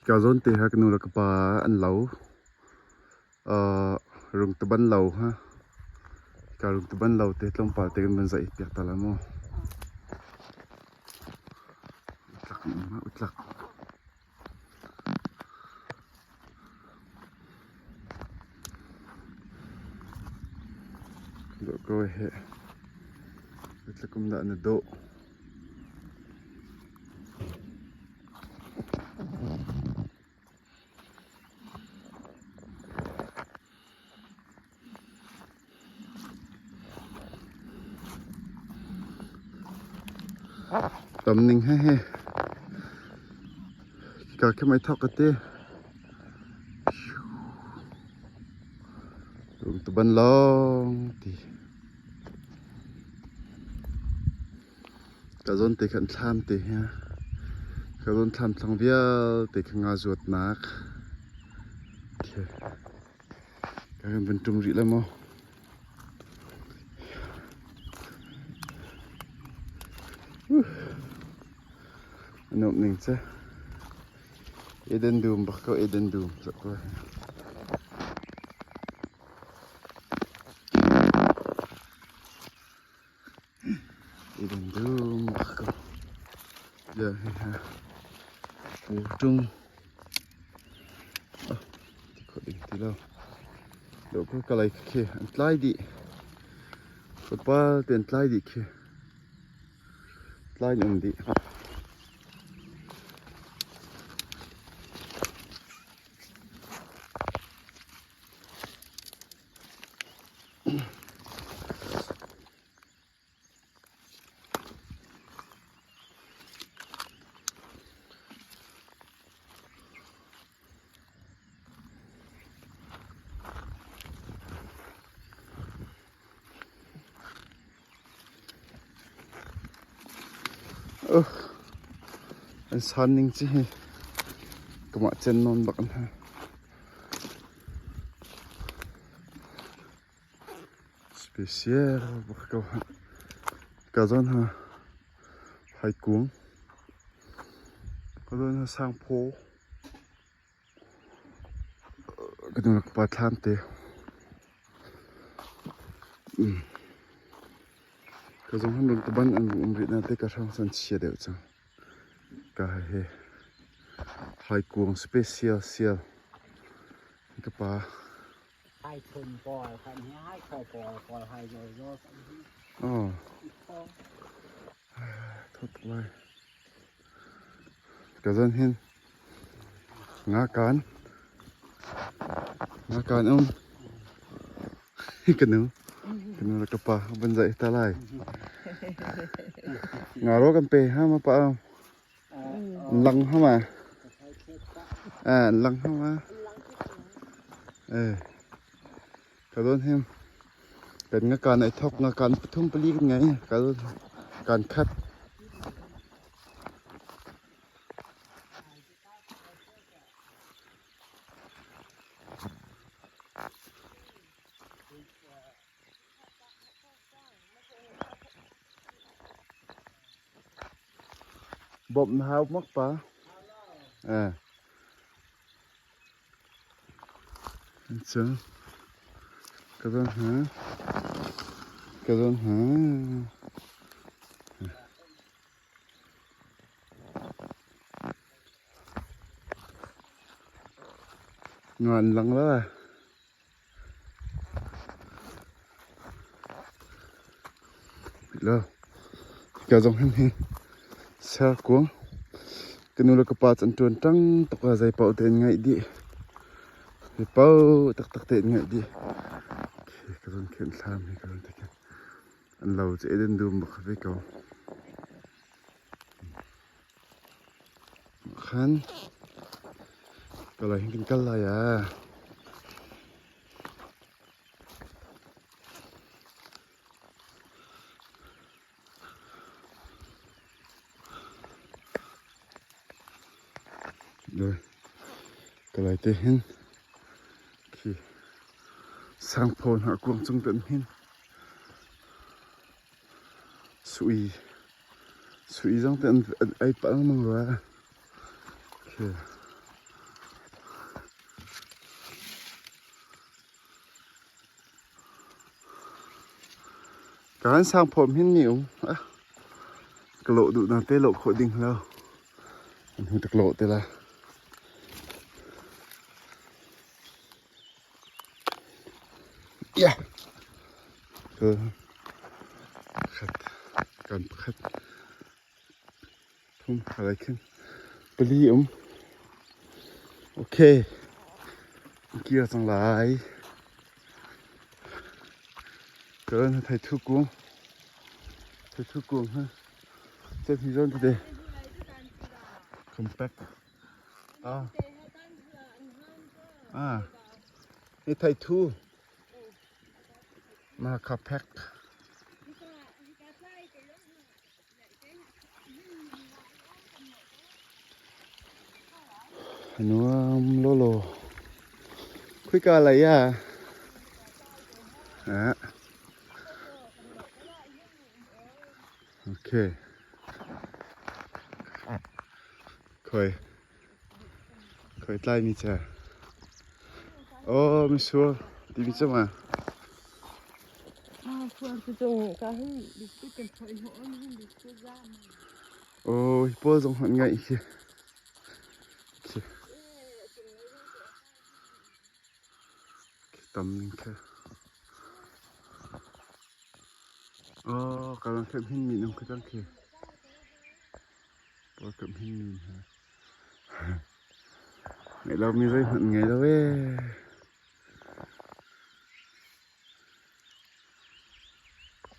Ka zawn te ha ka nu le ka pa an lo. Rungtuban lo ha. Ka rungtuban lo te tlawmpal te kan van zaih piak ta la mu. Utlak um ha utlak. Dawh ko he. Utlak um dah na dawh. Tam ning he he. Ka khi mai thok ka ti. Tung tuban long ti. Ka zawn te khan thlam te hi ka zawn thlam thlang vialte kha nga zuatnak khi ka kan van ṭum rih la maw. A nuamh ning cu Eden dum bak ko Eden dum zoh ko. Eden dum bak ko. Giờ hi ha pu ṭung. Oh, ti khawh ding ti lo. Dawh ko kalay khi an tlai dih. Tlawmpal te an tlai dih khi. Tlai in um dih. An san ning ci hi kamah cen nawn bak an ha. Special bak ko ha. Ka zawn ha haikung. Ka zawn ha sangphaw. Ka nu pa thlam te. Ka zong han rung taban an um rih na te ka hrang san chia deuh cang. Ka he haikung special sial. Ka pa. Hai thun pawl kan hi hai kho pawl pawl hai zo zo kan hi. Oh. Thot lai. Ka zon hin nga kan nga kan um ka nu ka nu le ka pa ban zai ta lai. Nga ro kan pe ha ma pa am. Lang ha ma. À lang ha ma. Eh. Ka zon hin kan nga kan ai thok nga kan pathum pali kan ngai ka zon kan khat. Bawmh na hau mak pa. Eh. Cun ka zawn hna. Ka zawn hna. Nga an lang la. Lo. Ka zong hin hi ser kuang. Ka nu le ka pa an ṭuan ṭang tuk a zei paoh tein ngaih dih. Zei paoh taktak tein ngaih dih. Ka zon khen thlam hi ka zon te khin. An lo cu Eden dum bak ve ko. Khan ka lai hin kan kal lai ah. Rồi, ka lai te hin khi sangphaw hna kuang cung tan hin sui sui zong te an ei pah lengmang rua. Khi. Kan sangphawm hin mi um. Ka lawh duh na te lawh khawh ding lo. An hu tak lawh te la. Yeah. Khat kan pakhat thum halai khin pali um. Okay. Kir cang lai. Cun theithu kung theithu kung ha cep hi zawn tete compact ah ah hi theithu ma kha pack. Nuam lawlaw. Khika lei ah ah okay. Khoi khoi tlai mi cha. Oh misur ti mi cha ma. Oh hi pawl zong hmanh ngaih khi. Khi. Khi tam ning khi. Oh kalang khem hin mi nung khi tang khi. Pawl khem hin mi ha. Ngai lo mi zei hmanh ngai lo ee.